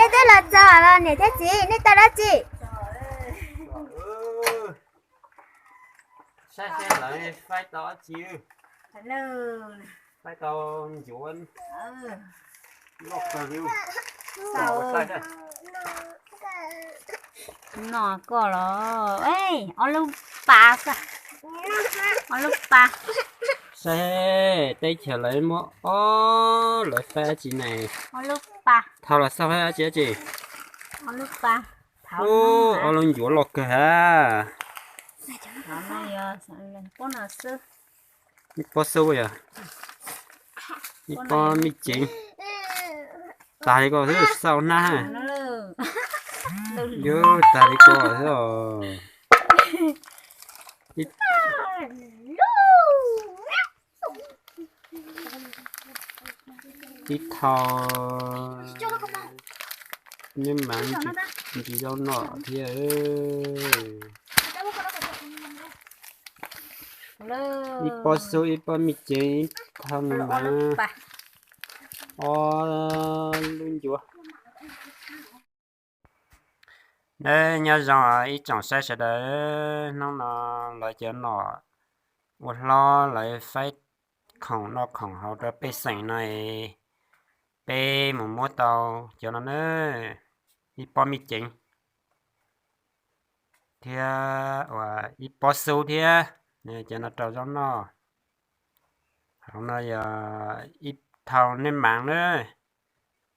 Nej twb los txog los niam thiab txiv, nej tau dab tsi? Saib seb lawv faib tau dab tsi. Faib tau ncuav loj kawg li. No koj los, ob lub pas xwb, ob lub pas. Saib teb chaws lawv muab ob lawv faib dab tsi ne. Ob lub pas. Thaum los xauj faib dab tsi dab tsi. Ob lub pas. Ob lub ncuav loj kawg ha. Ib pob xub yog, ib pob me ceev. Tag li ko xwb xauj hnab. Yuav tag li ko xwb os. Ib thau neb mas ntsis zaub noj thiab. Ib pob xub, ib pob me ceev, ib thau neb mas, ob lub ncuav. Neb nyob zoo ib tsoom saib sawv daws, hnub no lawv cov nom ua hlob lawv faib khoom noj khoom haus rau pej xeem no es peb mus muab tau cov no na, ib pob me ceev thiab ua ib pob xub thiab, cov no rau zaub noj. Hauv no yog ib thau neb mas na,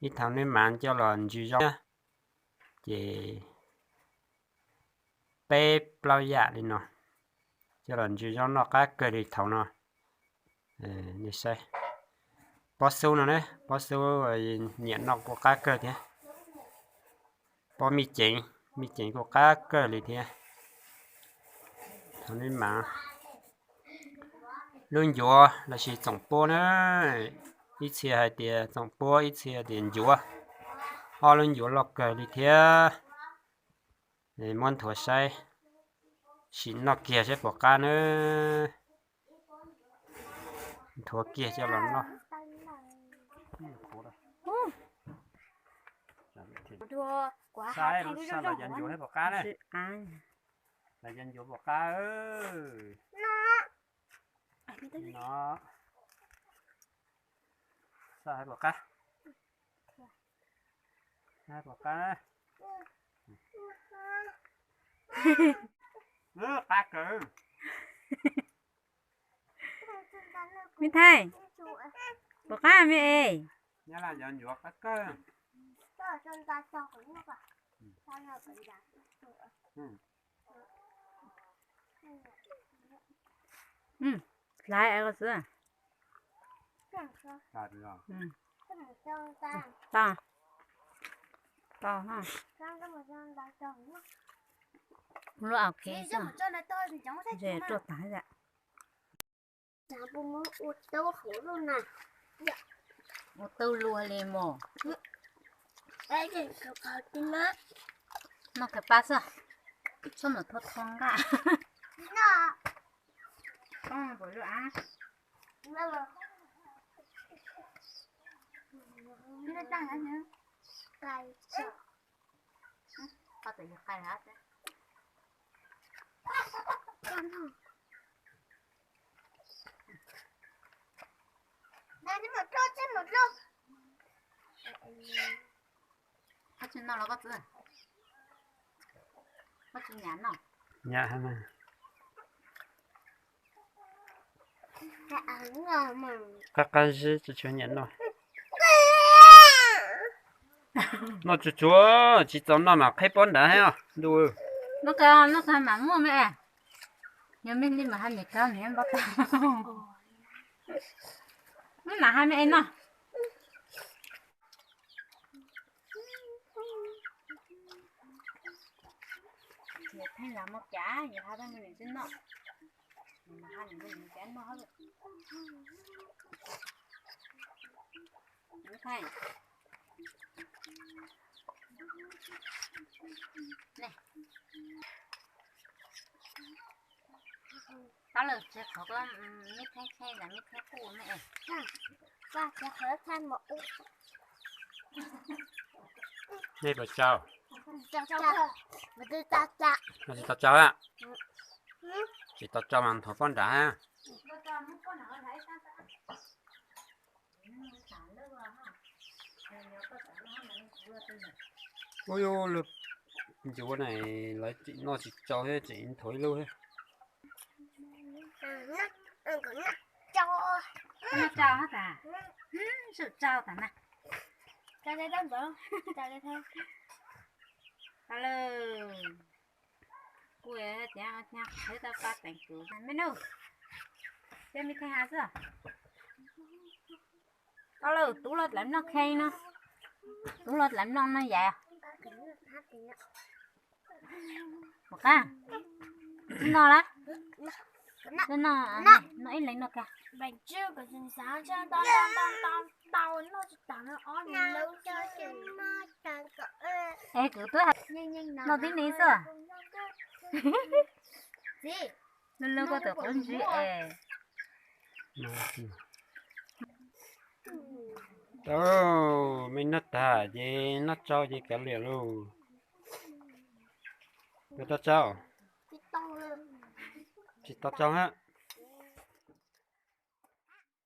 ib thau neb mas coj los ntsw zaub, ces peb plaub yam li no coj los ntsw zaub noj qab kawg li thaum no. Nej saib, pob xub no ne, pob xub nyiam noj kuj qab kawg thiab. Pob me ceev, me ceev kuj qab kawg li thiab. Thaum neb mas lub ncuav lossis txoom puab na, ib txhia hais tias txoom puab, ib txhia tias ncuav, ob lub ncuav loj kawg li thiab. Muab nthuav saib, sim noj kiag saib puas qab na. Nthuav kiag coj los noj. Saib lawv cov ncuav puas qab na. Lawv cov ncuav puas qab. No, saib puas qab. Puas qab. Qab kawg. Me thaij, puas qab me es? Nyob laj cov ncuav qab kawg. Hlais ko xwb. Tau, tau ha. Lub au phev xwb. Ntshe tuaj tag. Ua tau luag li mos. Noj kiag pab xwb, txhob mus thua thua nqaj. Koj tsis noj los koj txiv? Koj tsis nyiam noj? Nyiam. Qab qab zib tsis tshua nyiam noj. Noj tsuag tsuag tsis txaus noj mas qhib pob nrad thiab ntuj. Noj qab, noj qab mas muaj me es. Yog me li mas hais niam kab niam npau taws. Muab mas hais me es noj. Yog theej los muaj kav, yog hab tab muaj nws twb noj. Nws mas hab nws muaj nws kav noj hab. Tab lawm txiv qhov mib theeb theeb los mib theeb kuj me es. Txiv qhov theeb mos ub. Nej puas tsau? Tsis tau tsau a. Tsis tau tsau mas nthuav pob nrad ha. Ub, ncuav na, lawv tseem noj tsis tsau thiab tseem nthuav ib lub thiab. Tsau tas, tsau tas na. Kuv tias qhwv tau pa teem kuv me nug, cia me theej hav xwb. Tau lawm, tub los dlav mloog kheej no, tub los dlav mloog no yam. Mus qab, no lawm, no ib leeg no kag. Es kuv twb hais noj tib neeg xwb. Lub lub koj tus qub ntswg es. Tau, me noj tag ces noj tsau ces kav liam lauj. Puas tau tsau? Tsis tau tsau hab.